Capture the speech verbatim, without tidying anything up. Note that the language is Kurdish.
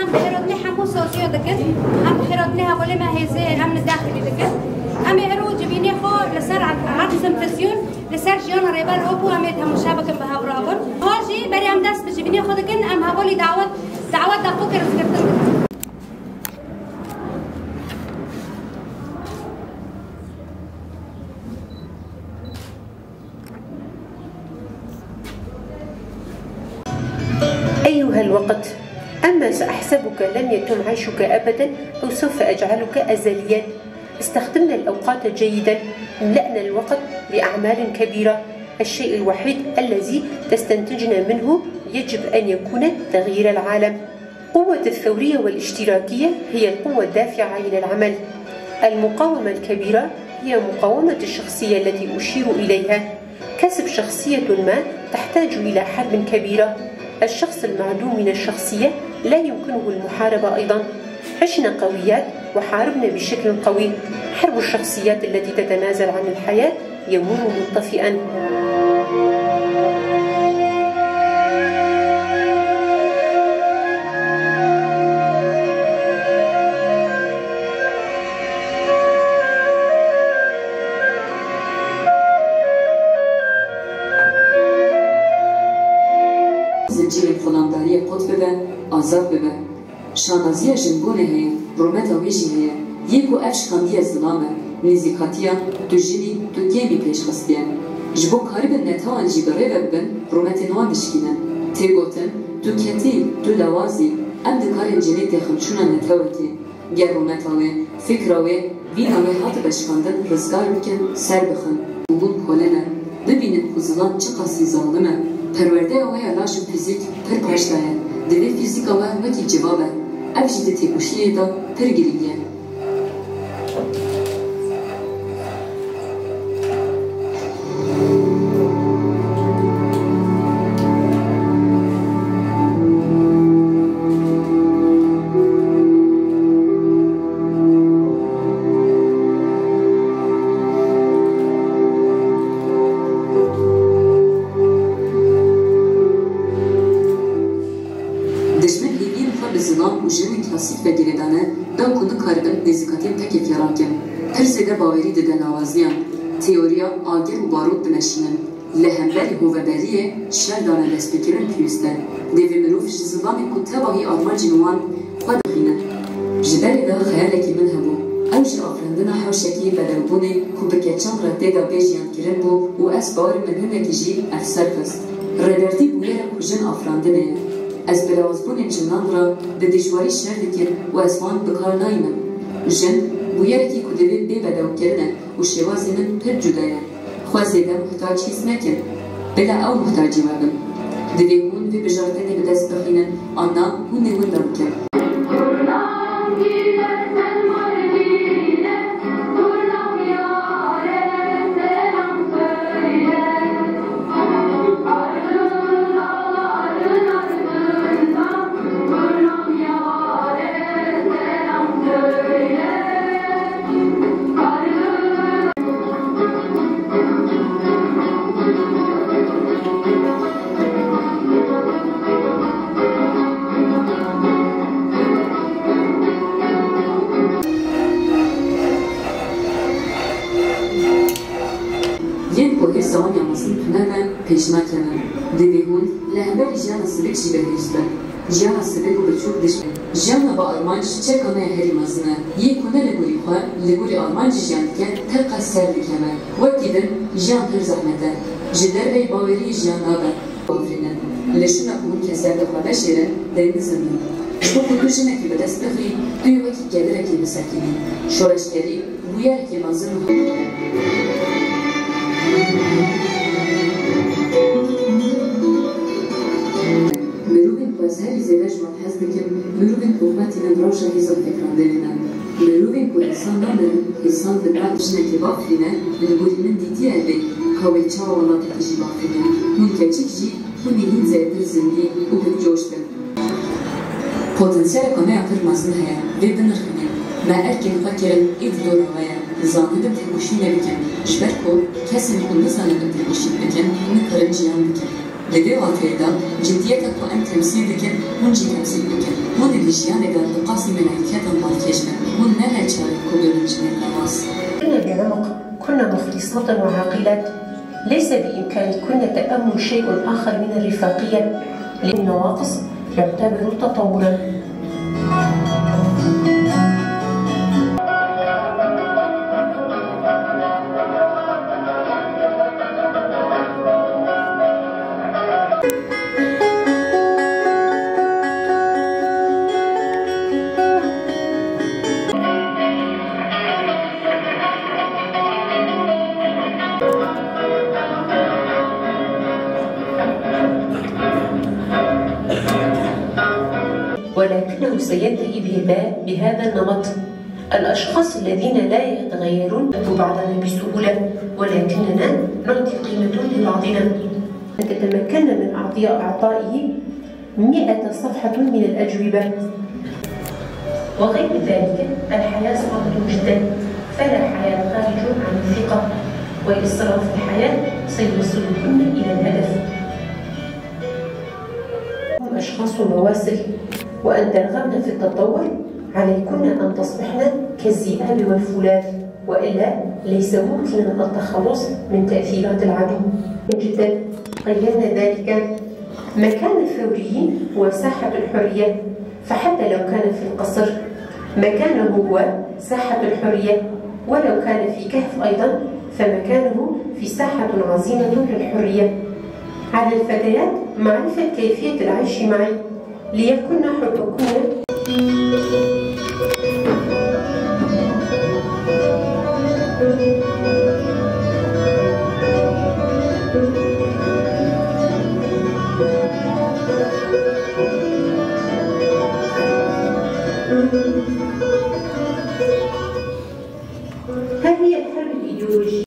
Em xêrhatinê hemû sazî dikin, em xêrhatinê hevalê me hêzê emni dexilî dikin. Em ê îro civînê xwe li ser erd-, erd senfesyon, li ser jiyana Rêber Apo em ê temaşe bikin bi hev re bin. Ha jî berê em dest bi civînê xwe dikin, em hevalî dawet, dawet da xwe kirin girtin dikin. أيها الوقت، أما سأحسبك لم يتم عيشك أبدا أو سوف أجعلك أزليا. استخدمنا الأوقات جيدا، ملأنا الوقت بأعمال كبيرة. الشيء الوحيد الذي تستنتجنا منه يجب أن يكون تغيير العالم. قوة الثورية والاشتراكية هي القوة الدافعة إلى العمل. المقاومة الكبيرة هي مقاومة الشخصية التي أشير إليها. كسب شخصية ما تحتاج إلى حرب كبيرة. الشخص المعدوم من الشخصية لا يمكنه المحاربة أيضا. عشنا قويات وحاربنا بشكل قوي. حرب الشخصيات التي تتنازل عن الحياة يمر منطفئا. Zincîrên xulamdariyê qut bibe, azad bibe. Şanaziya jinbûnê heye, rûmeta wê jî heye. Yê ku ev şikandiye zilam e, nêzîkatiya tu jin î, tu kêm î pêş xistiye. Ji bo karibin netewan jî bi rê ve bibin, rûmetên wan dişkînin. Tê gotin, tu ketî, tu lewaz î, em dikarên cênê têxinçûna netewekê. Ger rûmeta wê, fikra wê, vîna wê hatibe şikandin, rizgar bikin, ser bixin. Û hûn kole ne. Bibînin ku zilam çiqasî zalim e. Perwerdeya we ya laş û fîzîk pir paşda ye. Divê fîzîka we wekî civa be. Ev jî di têkoşînê de pir girîng e. Dijmin hêviyên xwe bi zilam û jinên klasîk ve girêdane, da ku nikaribin nêzîkatiyên pekekê rakin. Pir zêde bawerî dide lawaziyan. Teoriya agir û barot dimeşînin. Li hemberî hoveberiyê şer dane destpêkirin pêwîst e. Divê mirov ji zilamên ku tevahî armancên wan xwe dixîne. Ji berê de xeyalekî min hebû. Ew ji afirandina hewşekî bedewbûnê ku bi keçan re tê de bê jiyan kirin bû û ez bawerim min hinekî jî ev ser xist. Rêbertî bûyerek ku jin afirandinê ye. Ez bi lawazbûnên jinan re bi dijwarî şer dikim û ez wan bi kar nayînim. Jin bûyerekî ku divê bê bedewkirin e û şêwazê min pir cuda ye. Xwe zêde muhtac hîs nekin. Bila ew muhtacî we bin. Divê hûn vê bijartinê bi dest bixînin, anna hûn ê winda bikin. Yên ku hêza wan ya mezin tune be, pêş nakeve. Divê hûn li hemberî jiyana sivik jî bêhêz bin. Jiyana sivik û birçûk dişt. Jiyana bi armanc çeka me ya herî mezin e. Yê ku ne li gorî xwe, li gorî armancê jiyan dike, teqez ser dikeve. Wekî din, jiyan pir zehmet e. Ji derveyî baweriyê jiyan nabe. Bafirînin. Li şûna ku hûn keserdê xwe veşêrin, deng dizimîn. Ji bo ku tu jinekî bi dest bixî, tu yê wekî kedirekî bisekînî. Şoreşgerî, bûyerekî mezin û Mirovên ku ez herî zêde ji wan hez dikim, mirovên ku xwe tînin rewşa hêza fikrandinê ne. Mirovên ku însan namirin, însan dibe. Jinekê bafirîne, li gorî min dîtiye vê, ka wê çawa welatekî jî bafirîne. Hûn keçik jî, hûn ê hîn zêdetir zindî û bi coş bin. Potansiyeleka me ya pir mezin heye, vê binirxînin. Me erkên xwe kirin, êdî dora we ye. Zanibin têkoşînê bikin, ji ber ku kesên ku nizanin têkoşîn bikin, nikarin jiyan bikin. Di vê wateyê de, ciddiyeta ku em temsîl dikin, hûn jî temsîl bikin. Hûn ê di jiyanê de bi qasî melayîketan balkêş bin. Hûn ne neçar in ku bibin jinên lawaz. كنا بعمق، كنا مخلصات وعاقلات. ليس بإمكانكن تأمل شيء آخر من الرفاقية، لأن النواقص يعتبر تطورا. ولكنه سينتهي بهذا، بهذا النمط. الأشخاص الذين لا يتغيرون بعضنا بسهولة، ولكننا نعطي قيمة لبعضنا. أن تتمكن من أعطاء، أعطائه مئة صفحة من الأجوبة. وغير ذلك، الحياة صعبة جدا، فلا حياة خارج عن الثقة، وإصرار في الحياة سيوصلكن إلى الهدف. هم أشخاص بواسل، وأن ترغبن في التطور عليكن أن تصبحن كالذئاب والفولاذ، وإلا ليس ممكنا التخلص من تأثيرات العدو. جدا، قيمنا ذلك مكان الثوريين هو ساحة الحرية، فحتى لو كان في القصر، مكانه هو ساحة الحرية، ولو كان في كهف أيضا، فمكانه في ساحة عظيمة للحرية. على الفتيات معرفة كيفية العيش معي، ليكن حبكن. ها هي الحرب الإيديولوجية.